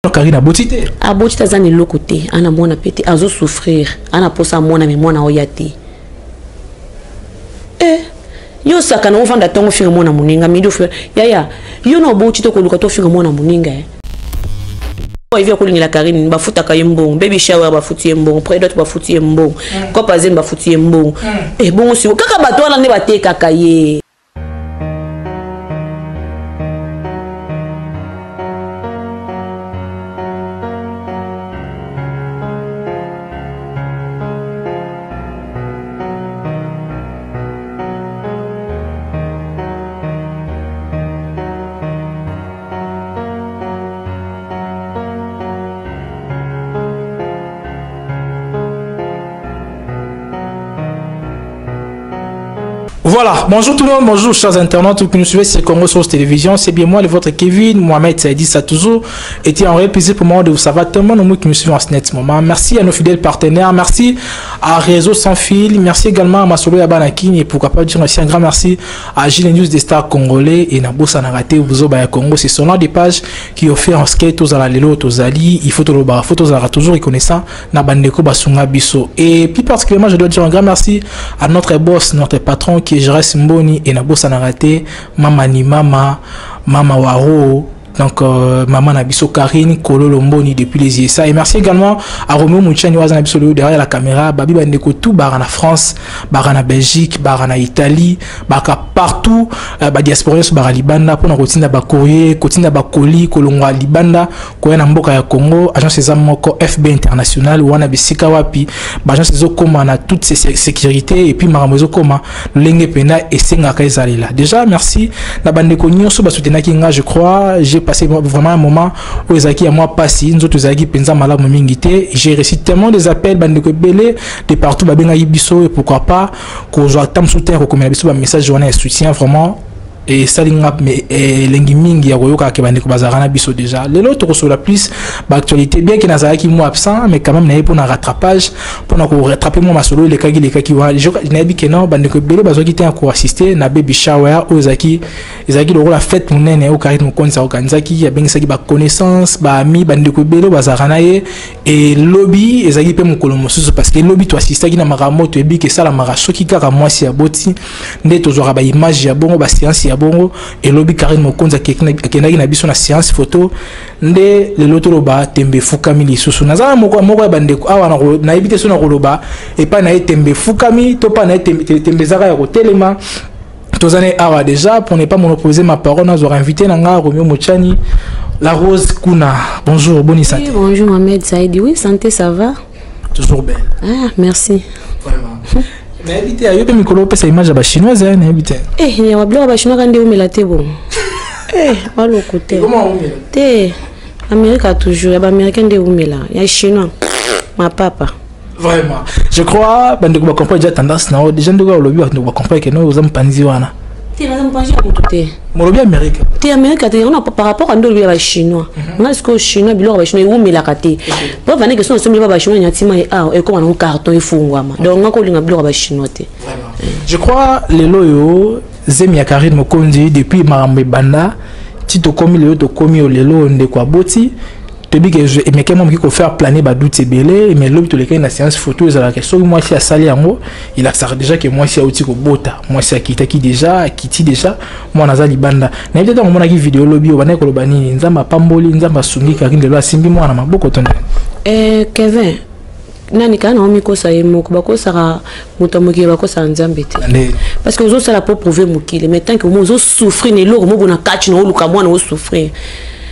Karine aboti te. Aboti te, aza na eloko te, ana mwana pe te, azo souffrir, ana posa mwana mais mwana oya te. Eh, yo sakana ovanda ntongo ofinga mwana moninga midi ofinga yaya yo na oboti te koluka to ofinga mwana moninga eh. Evi akolingela Karine bafutaka ye mbongo, baby shower bafuti ye mbongo, prédot bafuti ye mbongo, kopa zemi bafuti ye mbongo. Eh, bongo siko kaka bato wana nde batekaka ye. Voilà, bonjour tout le monde, bonjour chers internautes qui nous suivez sur Congo Source Télévision. C'est bien moi, le votre Kevin, Mohamed Saïdi, ça a toujours été un réel plaisir pour moi de vous savoir tellement nombreux qui nous suivent en ce net moment. Merci à nos fidèles partenaires, merci à Réseau Sans Fil, merci également à Masolo Yabanakini et pourquoi pas dire aussi un grand merci à Gilles News des Stars Congolais et Nabosa Narate Buzoba ya Congo. C'est son nom des pages qui offert en skate aux Alalelo, aux Ali. Il faut toujours reconnaissant na bandeko basunga biso. Et plus particulièrement, je dois dire un grand merci à notre boss, notre patron qui est Jérès Mboni et Nabosa Narate, Mama ni Mama, Mama Waro, donc maman na biso Karine Kololo Mboni depuis les USA. Et merci également à Romeo Mouchani Wazana biso derrière la caméra, Babi Bandeko tout bara na France, bara na Belgique, bara na Italie, baka partout, ba diaspora so bara libanda pona kotinda ba courrier, kotinda ba colis kolongwa libanda koya na mboka ya Congo, agence eza moko FB International wana bisika wapi ba agence ezokoma na toute ces sécurité et puis makambo ezokoma lenge pena esengaka ezalela. Déjà merci na bandeko nyonso ba soutenaki nga, je crois j'ai passé vraiment un moment où ezalaki ya mwa pasi, nzoto ezalaki mpenza malamu mingi te. J'ai reçu tellement des appels bandeko ebele de partout babengaki biso et pourquoi pas kozwa ata mosusu te ya kokomela biso ba message wana ya soutien vraiment. Et salinga mais elengi mingi ya koyoka ke bandeko bazalaka na biso déjà. Lelo tokosola plus ba actualité, bien que nazalaki moi absent, mais quand même naye mpona rattrapage, mpona ko rattraper moi masolo elekaki lekaki wana. Je nayebi ke non bandeko ebele bazwaki te ya koassister na baby shower oyo ezalaki lokola fête monene oyo Karine Mokonzi aorganisaki, abengisaki ba connaissance, ba amis, bandeko ebele oyo bazalaka na ye. Et lobi ezalaki mpe mokolo mosusu parce que lobi toassistaki na makambo oyo toyebi ke esalamaka soki kaka mwasi ya boti nde tozwaka ba image ya bongo, ba séance ya bongo. Elobi Karine Mokonzi akendaki na biso na séance photo nde lelo toloba tembe efukami lisusu. Naza na moko ya bandeko awa nayebi te so na koloba epai na ye tembe efukami to epai na ye tembe ezaka ya kotelema. Tozane awa déjà pour ne pas monopoliser ma parole, nazwaka invité na nga Romeo Mochani, la Rose Kuna. Bonjour, bonne santé. Oui, bonjour Mohamed Saïdi. Oui, santé ça va. Toujours belle. Ah, merci. Vraiment. Nayebi te, ayobi mikolo opesa image ya ba chinoise, hein, nayebi te. Eh, ya ba biloko ya ba chinois kandi omela te bon. Eh, baloko te. Comment omela? Te. Amérique toujours, ya ba américain nde omela, ya chinois. Ma papa. Vraiment. Je crois bandeko ba comprendre déjà tendance na déjà ndeko olobi bandeko ba comprendre que no oza mpanzi wana. Te naza mpanzi ya moto te. Molobi Amérique. Te Amérique te, on a par rapport à ndolo ya ba chinois. Nga siko chinois biloko ba chinois ewumelaka te. Po vane question somi ba chinois nyatima e ah e koma na carton efungwama. Donc nga kolinga biloko ba chinois te. Vraiment. Je crois lelo yo zemi ya Karine Mokonzi depuis makambo ebanda ti tokomi lelo tokomi yo lelo ndeko aboti. Toyebi ke emeke mwa moki kofaire planer ba doute ebele, mais lobi tolekaki na séance photo ezalaka soki mwasi asali yango elakisaka déjà ke mwasi auti kobota, mwasi akitaki déjà, akiti déjà, mwana aza libanda. Nayebi te ntango omonaki video lobi oyo bandaki koloba nini, Nzambe apamboli, Nzambe asungi Karine lelo asimbi mwana maboko to ndenge? Kevin, nani kaka na omikosa ye moko, bakosaka moto ya mokili, bakosaka Nzambe te. Nde. Parce que ozosala po prouver mokili, mais tant que omo ozosouffrir na eloko moko na kati na oluka mwana osouffrir.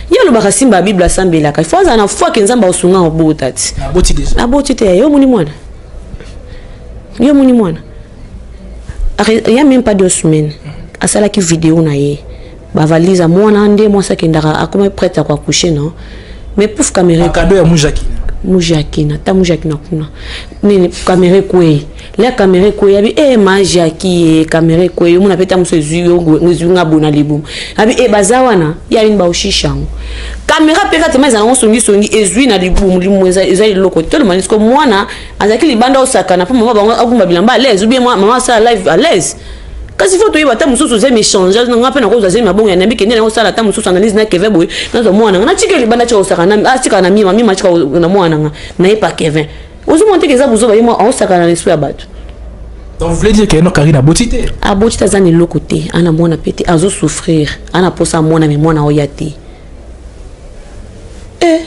Ye alobaka simba ya Bible asambelaka. Il faut azala na foi ke Nzambe akosunga obota ti. Aboti déjà. Aboti te, yo moni mwana. Yo moni mwana. Are, il y a même pas 2 semaines. Asalaki vidéo na ye. Ba valise ya mwana nde mwasi akendaka akoma prête à accoucher non. Mais pouf caméra. Ba cadeau ya Moujakina. Moujakina, ta Moujakina kuna. Nini caméra kwei. La caméra kwei abi eh ma Jackie eh caméra kwei mona peta muso ezui yo ezui nga bona libu. Abi eh bazawana ya ni ba oshisha. Caméra pe kati mais ngo songi songi ezui na libu limu eza eza eloko. Tout le monde ko mwana azaki libanda osaka na po mama bango akumba bilamba à l'aise ou bien mama sa live à l'aise. Kasi faut toyeba, ata mosusu zemi échange na nga mpe nakozwa zemi mabongo ya nambi kende nango osala ata mosusu analyse na Kevin boye, nazwa mwana nga natika libanda, tika kosaka atika na mima mima, atika na mwana nga nayepa Kevin. Ozomona teke eza bozoba, ye mwa aosaka na l'esprit ya bato. Donc vous voulez dire que no Karine aboti te? Aboti te, aza na eloko te, ana mwana mpe te, azosouffrir, ana mposa mwana me mwana oya te. Eh,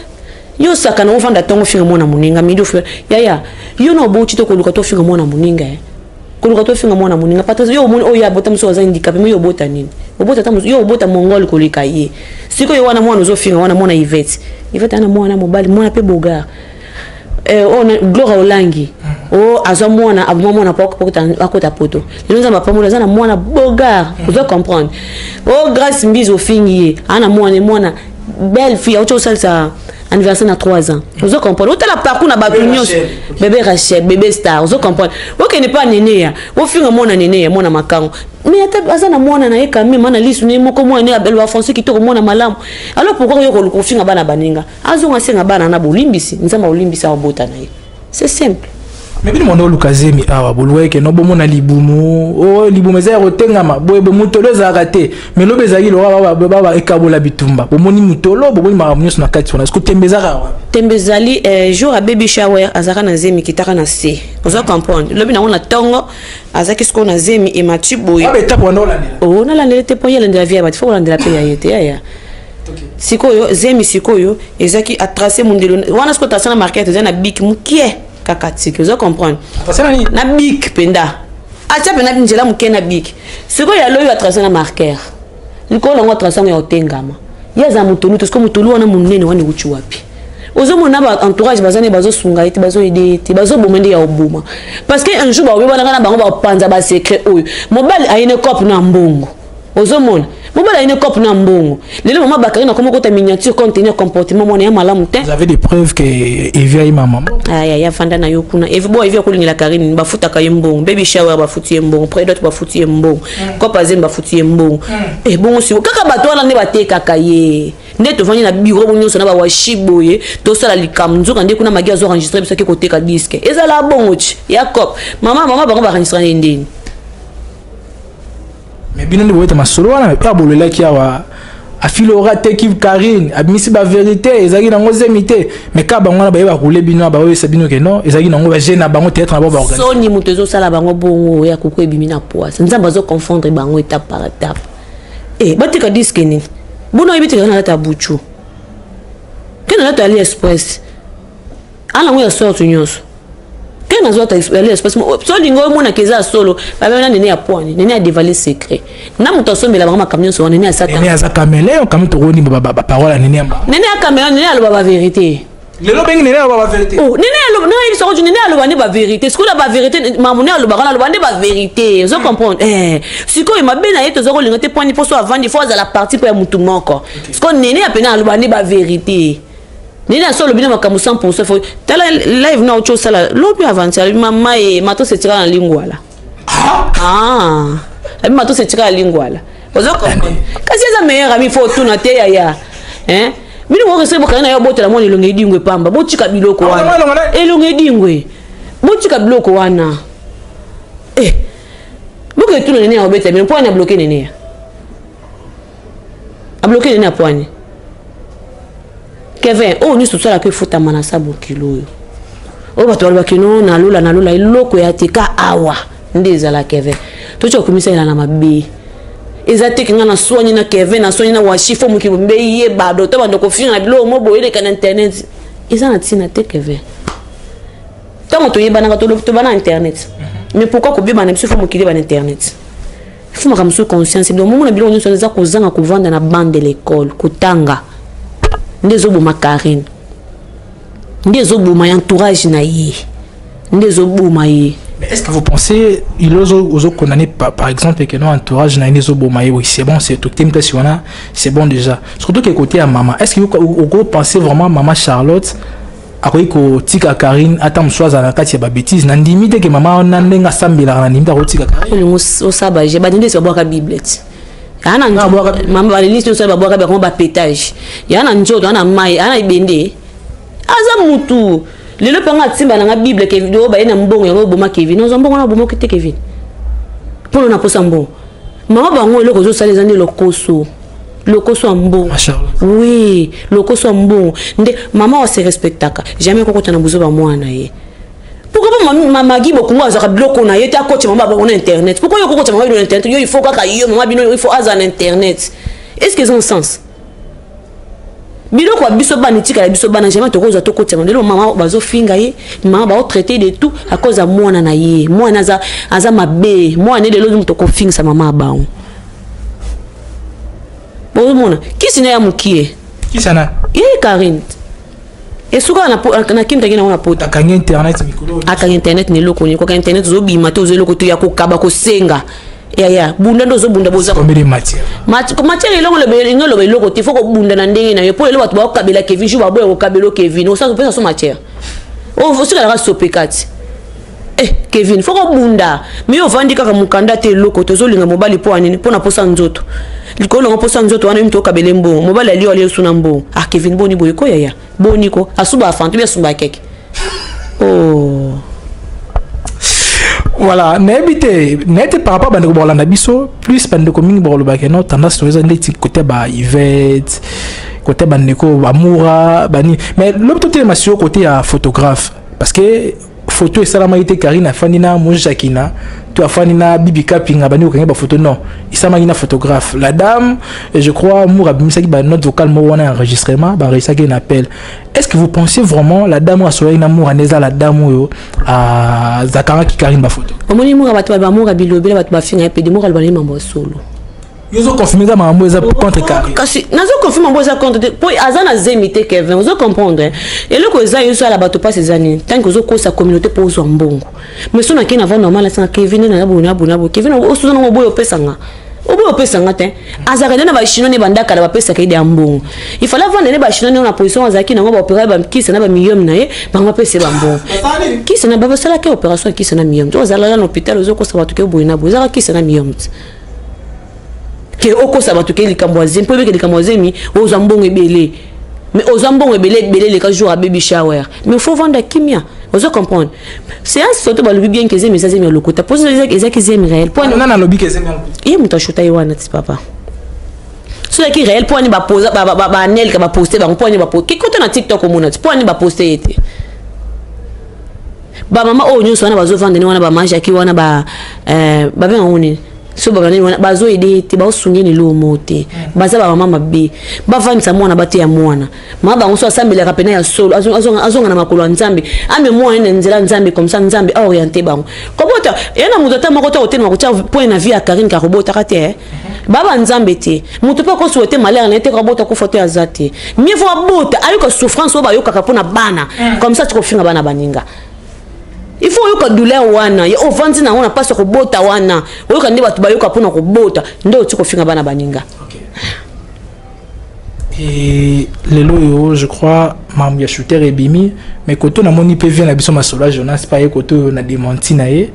yo osaka na ovanda ntongo ofinga mwana moninga, midi ofinga yaya yo na oboti te, koluka to ofinga mwana moninga, eh. Koluka to ofinga mwana moninga pata yo omoni oyo abota mosusu aza handicapé, me yo obota nini? Obota ta yo obota mongole koleka ye. Sikoyo wana mwana ozofinga wana mwana Ivete, Ivete ana mwana mobali, mwana mpe bogar, eh, oh, Gloire Olangi o oh, azwa mwana, aboma mwana po akota poto. Lelo Nzambe apambola, aza na mwana bogar, ozo comprendre. O Grâce Mbizi ofingi ye, ana mwana, mwana belle fille auti osalisa anniversaire na 3 ans, ozo comprendre. Otala parcours na bato nyonso, bébé Rachel, bébé star, ozo comprendre. Okende mpa nene ya ofinga mwana nene ya mwana makango, mais ata aza na mwana na ye quand même, ana lisu ne moko, mwana ne aloba français kitoko, mwana malamu. Alors pourquoi yo koluka ofinga bana baninga? Azonga senga bana na bolimbisi, Nzambe olimbisa, obota na ye, c'est simple. Me bino mwana oluka zemi awa, boluka eke no bomona libumu o libumu eza ya kotengama boye bo motolo ezalaka te, me lobi ezalaki loka baba ekabola bitumba, bomoni motolo, bomoni makambo nyonso na kati wana. Siko tembe ezaka wapi? Tembe ezali jour ya baby shower azalaka na zemi, kitaka na se, oza comprendre. Lobi nango na ntongo azalaki sikoyo na zemi emati boye. Ba étape wana olandela? O nalandela te, mpo ye alandela vie ya bato, fo kolandela mpe ya ye te yaya. Sikoyo zemi sikoyo ezalaki atrace mondelo wana, sikoyo trace na market eza na bic mokie kaka tiki, oza comprendre, na bic mpenza atia mpena nzela moke na bic. Sikoyo ya loyo atrace na marqueur likolo nango, atrace yango ya kotengama. Ye aza motolu te, sikoyo motolu wana monene wana ewuti wapi? Ozomona ba entourage baza nde bazosunga ye te, bazoyede ye te, bazoboma nde ya oboma, parce que un jour baobebanaka na bango, bapanza basecret oyo mobali ayene cope na mbongo. Ozomona mobali ayene cope na mbongo. Lelo mama Bakari na koma kota miniature, compte tenu ya comportement mwana ya malamu te. Vous avez des preuves que Evi ayi mama? Aya ya fanda na yo kuna. Evi bo Evi akolingela Karine, bafutaka ye mbongo, baby shower bafuti ye mbongo, prédot bafuti ye mbongo, cope azemi bafuti ye mbongo. E bongo siko kaka bato wana nde batekaka ye, nde tovandi na bureau bo nyonso na bawashi boye, tosala likambo, nzoka nde kuna magi azo enregistre biso, ake koteka disque. Ezala bongo ti ya cop mama mama bango baenregistre nde ndeni. Me bino nde boyeta masolo wana mpe abolelaki awa, afilora teki Karine, abimisi bavérité, ezalaki nango zemi te, mais ka bango wana bayeba roule bino, baoyesa bino ke non, ezalaki nango baje na bango, théâtre na bango baorganiser. Soni moto ezosala bango bongo ya kuku ebimi na poise. Nzambe azoconfondre bango étape par étape. E batika disque nini bona oyebi te, kaka na lata ya buchu ke na lata AliExpress, ala yango ya sorte nyonso ke nazwata AliExpress. So olingi omonaka eza ya solo, babena nene ya poani, nene ya dévalé secret na moto asombela bango makambo nyonso wana, nene ya Satan. Nene aza caméléon kami, tokonimba baparole ya nene ya mba. Nene ya caméléon, nene aloba bavérité. Lelo bengi nene aloba bavérité? Oh, nene aloba, nayebisa ko nene aloba nde bavérité. Sikoyo na bavérité mamu ne alobaka, aloba nde bavérité, ozo comprendre. Eh, sikoyo mabe na ye toza kolinga te poani, mpo so avandi fo azala parti mpo ya mutu moko. Sikoyo nene ya pene aloba nde bavérité, nene aso alobi na makambo 100. Fo tala live na oti osala lobi avanti, alobi mama ye matos etikala na lingwala. Ah, abi matos etikala lingwala, ozo comprendre. Kasi eza meilleur ami, fo otuna te yaya, hein? Bino moko soki bokanga na yo obotela mwana elongo edingwe pamba, botika biloko wana, elongo edingwe, botika biloko wana. Eh, boke etuna nene ya obeta bino mpo wana abloke nene ya abloke nene ya pwani Kevin. Oyo nyonso tosalaka efutama na sa mokili oyo. Oyo bato balobaki no nalola nalola eloko ya te ka awa nde ezala Kevin, totia komisalela na mabe. Eza te ke nga naswani na Kevin, naswani na washi, fo mokili mbe yeba do to bando kofinga na biloko mo boye eleka na internet, eza na ntina te. Kevin, ntango toyebanaka toba na internet, mais pourquoi kobeba na biso fo mokili eba na internet? Fo makambo mosusu conscience donc momona biloko nyonso eza kozanga kovanda na bande de l'école kotanga nde ezoboma Karine, nde ezoboma ya entourage na ye, nde ezoboma ye. Mais est-ce que vous pensez il ozo condamner par exemple que non, entourage na ezoboma ye? Oui, c'est bon, c'est tout place wana, c'est bon déjà. Surtout que côté ya maman, est-ce que vous pensez vraiment maman Charlotte akoki kotika Karine ata mosusu azala na kati ya babêtise? Na ndimi te ke mama wana ndenge asambelaka, na ndimi te akotika Karine. Olingo osaba je bandindi esi babwaka bible ti aa na mama balelisi nyonso babwaka bango bapétage ya na nzoto, aa na mai, aa na ebende, aza mutu. Lelo mpenga atimba nanga bible ke oyo baye na mbongo yango oboma Kevin, ozwa mbongo na obomoki te Kevin. Mpo na posa mbongo. Mama bango, eloko ozosala eza nde lokoso, lokoso ya mbongo. Oui, lokoso ya mbongo nde. Mama ase respectaka, jamais kokota na buzoba mwana na ye. Pourquoi pa Magi Bokungu azwaka biloko na ye te, akotya mama bango na internet? Pourquoi yo kokotya mama bino na internet? Yo, il faut kaka yo mama bino, il faut azala na internet. Est ce que eza un sens? Biloko ya biso bana etikala biso bana, jamais tokozwa tokotiama. Lelo mama bazofinga ye, mama baotraite de tout à cause ya mwana na ye. Mwana aza mabe, mwana lelo moto okofingisa mama ya bango. Bozomona kisi na ya mokie. Kisana. Ye Karine esuka na kimtaki nango na pota. Akangi internet mikolo. Akanga internet na eloko nini? Koka internet, ozobima te, oza eloko te ya kokaba, kosenga. Yaya, bunda nde ozobunda, boza combien de matière? Matière eloko elingi oloba eloko te. Faut kobunda na ndenge na yo, mpo lelo bato bakokabela Kevin, jour baboya kokabela Kevin, opesa so matière, osikalaka sopeka ti. Eh Kevin, faut kobunda. Mais ovandi kaka, mokanda te, eloko te, ozolinga mobali mpo anini? Mpo na posa nzoto. Likolo nango posa nzoto wana, yo moto okabele mbongo, mobali alio alie suna mbongo. Ah Kevin, boni boye ko yaya? Boni ko asuba afantu bi asumba keke? Oh. Voilà, nayebi te, nayebi te par rapport bandeko bakolanda biso plus. Bandeko mingi bakolobaka no tendance to eza ndeti côté ba Ivete, côté bandeko bamoura bani. Mais lobi totelema sio côté ya photographe, parce que photo esalamaki te Karine afandi na Mojakina to afandi na Bibi Kapinga, bandi kokangi bafoto. Non, esalamaki na photographe, la dame. Et je crois Mour abimisaki banote vocale moko wana, enregistrement baenregistraki na appel. Est ce que vous pensez vraiment la dame oyo asolaki na Mour ane eza la dame oyo azakangaki Karine bafoto? Omoni Mour, bato bamoura bilobela, bato bafinga ye pede. Mour aloba na ye mambo ya solo. Yo ozoconfirme eza makambo eza contre Karine? Kasi nazoconfirme mambo eza contre te, po aza na zemi te. Kevin, ozocomprendre eloko eza yo osala bato mpasi eza nini? Tant que ozokosa communauté mpo ozwa mbongo. Mais so nakei na voie normale, asanga Kevin nde naza boye na boye na boye. Kevin osuza nango, oboyi opesanga, oboyi opesanga te. Azalaka nde na bachinois nde bandakala bapesaka ye ya mbongo. Il fallait avanda nde bachinois nde na position azalaki nango, baopéra bakisa na bamiyome na ye, bango bapesa ye bambongo. Kisa na basalaki opération ya kisa na myome te. Ozalala na hôpital, ozokosa bato ke boye na boye. Ezalaka kisa na myome te ke okosa bato ke likambo ya zemi, mpo ebeke likambo ya zemi, ozwa mbongo ebele. Mais ozwa mbongo ebele ebele eleka jour ya baby shower, mais faut vanda kimia. Ozo comprendre? Séance photo, balobi bien ke zemi eza zemi ya lokuta, mpo ezaki zemi réel mpo Nani alobi ke zemi ya lokuta? Ye moto ashuta ye wana ti papa. So ezaki réel, mpo ani banelka baposte bango? Mpo ani kikota na TikTok, omona ti mpo ani baposte ye te? Bamama oyo nyonso wana bazovanda ni wana, bamajaki wana, babengango nini? So babanani wana bazoyede ye te, baosunge ni lomo te. Baza bamama mabe, bavandisa mwana, bateya mwana. Mama bango so asambelaka pena ya solo, azonga na makolo ya Nzambe, ame mwana ye na nzela Nzambe, comme ça Nzambe aoriente bango. Kobota ye na moto ata moko te kotelema kotia point na vie ya Karine kakobotaka te. Baba Nzambe te, moto mpe akosouhaite malheur na ye te. Kabota kufa te, aza te. Mieux vaut abota, ayoka souffrance oyo bayokaka mpona bana, comme ça tikofinga bana baninga. Il faut oyoka douleur wana ye ovandi nango na mpasi ya kobota wana, oyoka nde bato bayoka mpona kobota, nde oti kofinga bana baninga. Et lelo oyo, je crois mambo ya shooter ebimi, mais koto namoni mpe vie na biso masolo ya Jonas pa ye, koto oyo na démenti na ye,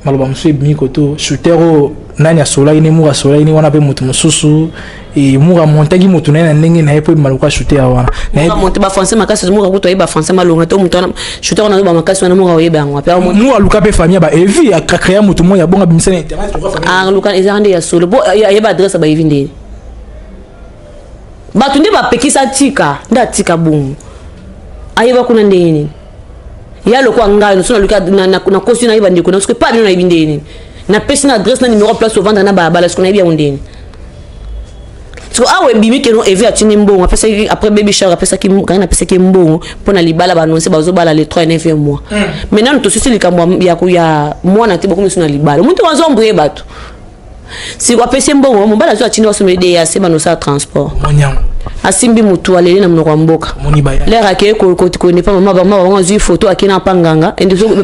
maloba mosusu ebimi koto shooter oyo nani asolaki ne Mour, asolaki ne wana mpe moto mosusu e Mour amontaki moto na ye na ndenge na ye mpo ebima lokola shooter wana. Monte bafrançais makasi. Mour akutu ayeba français malonga te. Moto wana shooter wana azoba makasi wana, Mour oyeba yango ape? Mour aluka mpe famille ya baevi, akrea moto moko ya bongo, abimisa na internet. Aluka ezaka nde ya solo po ayeba adresse ya baevi ndeni. Bato nde bapekisa, atika nde atika bongo. Ayeba kuna ndenge nini? Ya lokwa ngai so naluki, nakosi, nayeba ndeko na soki pa bino nayebi ndenge nini, napesi na adresse na numéro, place ovanda na balabala, soki nayebi yango ndenge. Siko awa ebimi keno Evi atindi mbongo, apesaki après baby shower, apesaki kanga, apesaki mbongo mpo na libala. Baannonce bazobala le 3 9 mois. Mais nanu tosisi likambo ya mwana te, bokomi so na libala, moto azombrie bato. Siko apesi mbongo, mobali azwi, atindi wasomeli DAC, banosala transport. Asimbi motu, aleli na monoko ya mboka. Lere akei konepa mama bango, azwi photo, akei na mpa nganga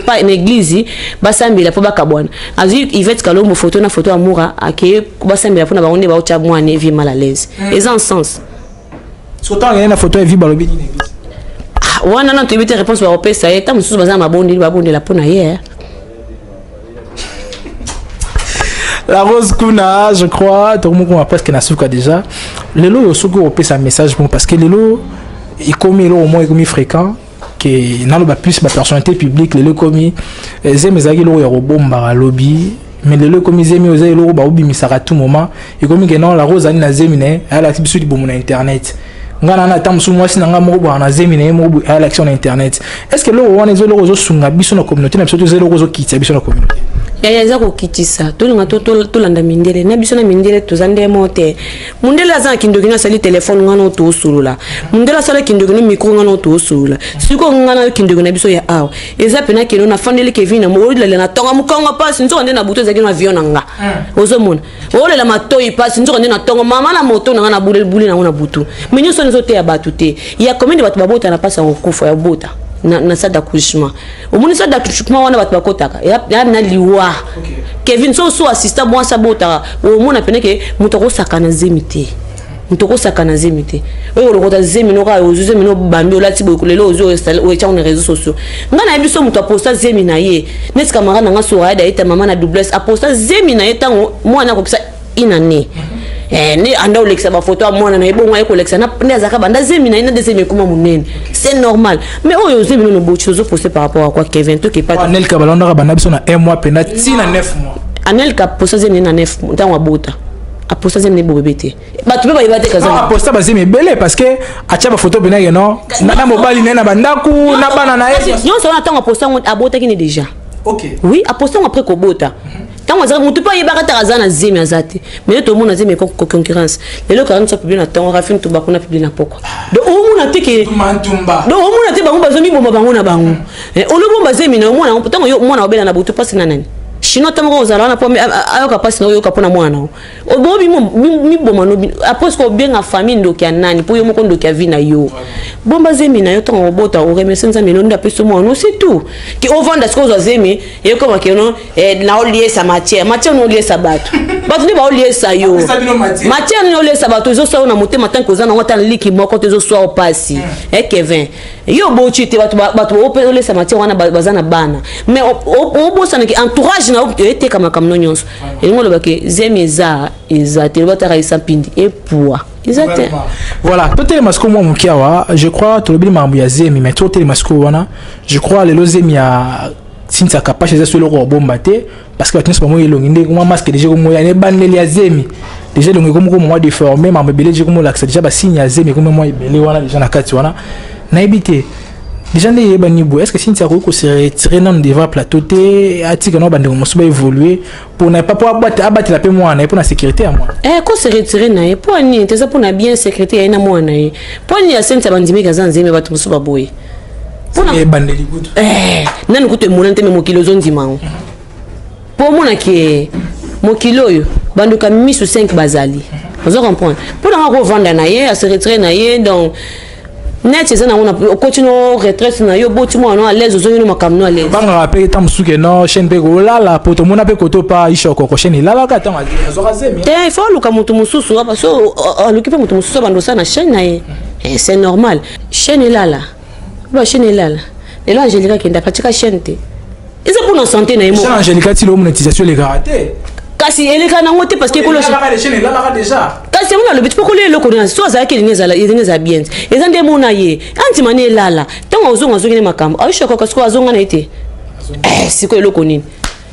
pa na église, basambela mpo bakabwana. Azwi Ivete Kalombo photo na photo ya Mura, akei basambela mpona bango nde baotya mwana Evi mal à l'aise. Eza en sens. Sotango na photo Evi, balobi nini église? Wana na toyebi te réponse bakopesa ye. Ta mosusu baza na mabondeli, babondela mpo na ye. La Rose kuna, je crois tokomokoma presque na suka déjà. Lelo oyo soki opesa message bon, parce que lelo ekomi eloko moko ekomi fréquent. Ke naloba plus bapersonnalité publique, lelo ekomi zemi ezalaki eloko ya kobombaka lobi, mais lelo ekomi zemi oyo eza eloko baobimisaka tout moment. Ekomi ke non, la Rose ali na zemi na ye, ayalakisi biso libomo na internet. Nga na ata mosusu mwasi na nga moko bwaka na zemi na ye moko boye, ayalakisi na internet. Est ce que eloko wana eza eloko ozosunga biso na communauté na biso, to eza eloko ozokitisa biso na communauté? Yaya, eza kokitisa. Tolinga tolanda mindele na biso na mindele, toza nde mo te. Mundele aza na kindoki no, asali telefone, nga no toosolola. Mundele asala kindoki no, micro, nga no toosolola. Sikoyo nga na yo, kindoki na biso ya awa eza pena keno nafandeli Kevin na olela na ntongo, mokongo mpasi, nzoka nde na butu ezalaki na avion na nga. Ozomona olela matoi mpasi, nzoka nde na ntongo mama na moto na nga na bule bule nango na butu. Mais nyonso wana ezoteya bato te. Ya combien de bato babota na mpasi ya kokufa, ya bota na salle d'accouchement? Omoni salle d'accouchement wana bato bakotaka ya na liwa. Kevin, so assistant mwasi abotaka, omona pene ke moto akosaka na zemi te, moto okosaka na zemi te. Oyo olokota zemi no kaka, ozwi zemi no, bambi, olati boye, lelo ozwi oetiango na réseaux sociaux. Ngai nayebi so moto aposta zemi na ye neti camarade na nga Sorayada, ayeta mama na doublesse, aposta zemi na ye ntango mwana akokisa une année. Nde anda olekisa bafoto ya mwana na ye, bongo aye kolekisa nde azalaka banda zemi na ye na nde zemi ekoma monene, c'est normal. Mais oyo zemi nono boti, ozoposte par rapport à quoi, Kevin? Toke pa. Anelka balandaka banda biso na 1 mois mpena ntina 9 mois. Anelka aposta zemi na 9 mois. Ntango abota, aposta zemi na bobebe te, bato mpe bayeba te. Kaza aposta bazemi ebele parce que atia bafoto mpena ke non, na mobali na ye na bandako na bana na ye. Nyonso wana, ntango aposta yango, abotaki ne déjà. Oui, aposta yango après kobota. Ntango azalaka, motu mpe ayebaka taka aza na zemi, aza te. Mais yo tomona zemi eko concurrence. Lelo kaka nyonso publie na ntongo, Rafine Tumba kuna publie na pokwa. Donc omona te ke Ntumba. Donc omona te, bango bazomibomba bango na bango. Olobomba zemi na omona ntango yo mwana obela na butu, mpasi na nani? Chinois ta moko ozala wana mpo ayoka mpasi na oyoka mpona mwana o obomi miboma no. Après soki obenga famille ndoki ya nani, mpo yo moko ndoki ya vie na yo. Bomba zemi na yo, ntango obota, oremercie Nzambe no nde apesi mwana no, c'est tout. Ke ovanda sikoyo, ozwa zemi, ekoma keno naoliesa matière. Matière no oliesa bato, bato nde baoliesa yo. Matière nini oliesa bato? Ezoswa yo na motema tanke oza nango ata liki moko te, ezoswa yo pasi. Kevin, yo oboti te, bato oliesa matière wana baza na bana. Mais obosanaki entourage na yo eteka makambo no nyonso. Elingi olobaki zemi eza te, loba taka esa mpindi epua eza te. Voilà, totelema sikoyo mwa moke awa. Je crois tolobeli makambo ya zemi, mais totelema sikoyo wana. Je crois lelo zemi ya Cynthia Kapache eza so eloko kobomba te, parce que bato nyonso bamoi elongi nde mwa masque déjà komoya na ebandeli ya zemi. Déjà elongi ekomi ko mwa déformé, makambo ebele déjà komolakisa déjà basigne ya zemi ekomi mwa ebele wana déjà na kati wana. Nayebi te déjà nde eyebani boye, est ce que Cynthia akoki kose retirer nano devant plateau te, atika nano bandeko mosusu baévolue mpona po abatela mpe mwana ye, mpona sécurité ya mwana? Ko se retirer na ye mpo nini te? Eza mpona bien sécurité ya ye na mwana na ye. Mpo nini asenisa bandimiki aza nzembe, bato mosusu baboye? Ebandeli kutu. Nani kutu emonani te, me mokili ozondima yango. Mpo omonaki mokili oyo, bandoka misu 5 bazali, ozo comprendre? Mpo nanga kovanda na ye, ase retire na ye. Donc net eza nango, okoti no retraite na yo, boti mwana no à l'aise, ozongi no makambo no à l'aise. Bangaka mpe ta mosusu ke no chaîne mpe kolala, po tomona mpe koto pa ishokoko, chaîne elalaka ntango azwaka zemi. Te, il faut aluka moto mosusu. So aluki mpe moto mosusu, abanda osala na chaîne na ye, c'est normal. Chaîne elala, ba chaîne elala. Lelo Angélika akende, apatika chaîne te, eza mpona santé na ye moko. Chaîne Angélika ti lelo monétisation elekaka te. Kasi eleka nango te, parce que chaîne elalaka déjà. Kasi yango nalobi ti, mpo kolia eloko nini so azalaki elingi ezala, elingi ezala bien te. Eza nde mona ye andima ne elala. Ntango azonga, azongi ne makambo ayoshakoka. Sikoyo azonga na ye te. Sikoyo eloko nini?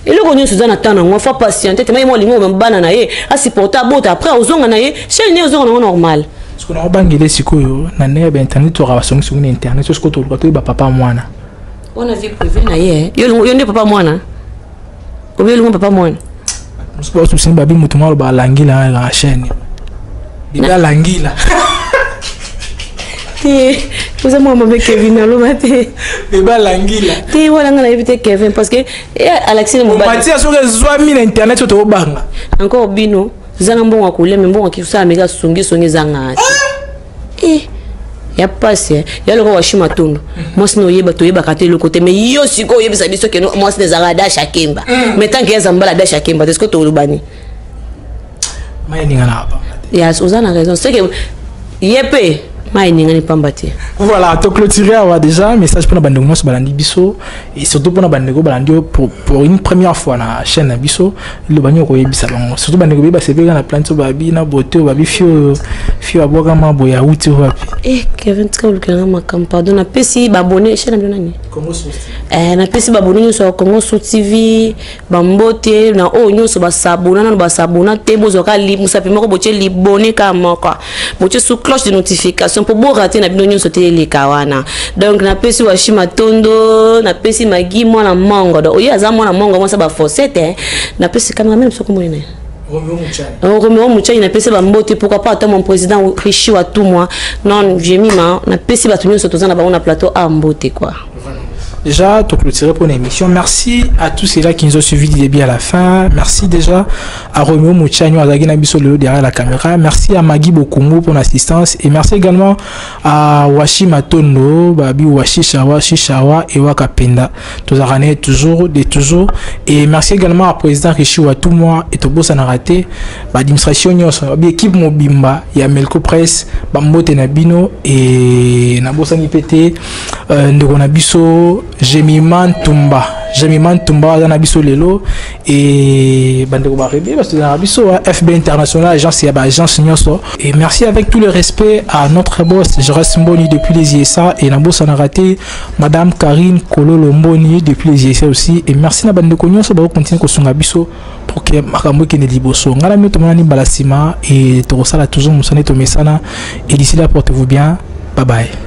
Eloko nyonso eza na temps nango, faut patiente. Tema ye mo alingi oma bana na ye, asupporte, abota, après ozonga na ye chaîne ne, ozonga nango normal. Sikoyo naobangele sikoyo na ndenge ya bainternet, toka basongisongi na internet. So sikoyo toluka toyeba papa mwana. Wana vie privée na ye. Yo nde papa mwana obi olingo papa mwana. Mosusu basusini babi motu moko aloba alangila na chaîne, bibi alangila. Te, oza mwa mabe, Kevin, aloba te. Bebe alangila. Te, wana nga nayebi te, Kevin, parce que alakisi mobali. Matia soki ezwami na internet so tobanga. Encore bino zanga mbongo ya kolia, me mbongo akosala meka songisongi ezanga te. Ya pasi ya loko washi matondo mwasi na oyeba, toyebaka te eloko te. Mais yo sikoyo oyebisa biso ke mwasi na ezalaka dasha akemba, mais tant que ya zambala dasha akemba te, sikoyo tolobani? Mayeninga na Ya, oza na raison. C'est que ye mpe Mai eningani pamba te. Voilà, toclôturer awa déjà. Message mpona bandeko nyonso balandi biso et surtout mpona bandeko balandi yo pour une première fois na chaîne na biso. Liloba nini okoyebisa bango, surtout bandeko beyi basepelika na plante oyo babi na beauté oyo babi fio oyo fio abwakama boye awuti wapi? Eh, Kevin, tika olukela nga makambo. Pardon, napesi babone chaîne na bino nani? Congo Source. Eh, napesi babone nyonso ya Congo Source TV bambote. Na oyo nyonso basabona nano, basabona te, bozwaka mosapi moko, botie libone kaka moko, botie sous cloche de notification mpo borate na bino nyonso te eleka wana. Donc napesi Washi Matondo, napesi Magi mwana mongo. Donc oye aza mwana mongo, mwasa bafosete. Napesi cameraman biso komoni na ye Romeo Muchani, napesi bambote. Pourquoi pas ata mon président Richi Watumwa, non Jemima. Napesi bato nyonso toza na bango na plateau a mbote quoi. Déjà, to clôturer pour l'émission. Merci à tous ceux-là qui nous ont suivis du début à la fin. Merci déjà à Romeo Mouchanio, Azagi Nabiso Lelo derrière la caméra. Merci à Magui Bokungu pour l'assistance. Et merci également à Washi Matondo, Babi Washi Shawa, Shishawa et Wakapenda. Tous toujours, de toujours. Et merci également à président Richi Watumwa et Tobo Sanarate, administration nyonso, équipe mobimba, ya Melco Presse, bambote na bino et nabosani pe te ndeko na biso Jemima Ntumba. Jemima Ntumba aza na biso lelo et bandeko barebe na biso FB International, agence ya baagence nyonso. Et merci avec tout le respect à notre boss Joras Mboni depuis les USA et nabosana te madame Karine Kololo Mboni depuis les USA aussi. Et merci na bandeko nyonso bakocontinue kosunga biso pour que makambo ekende liboso. Ngai na mio tomonani mbala nsima et tokosala toujours mosala tomesana. Et d'ici là, portez-vous bien. Bye bye.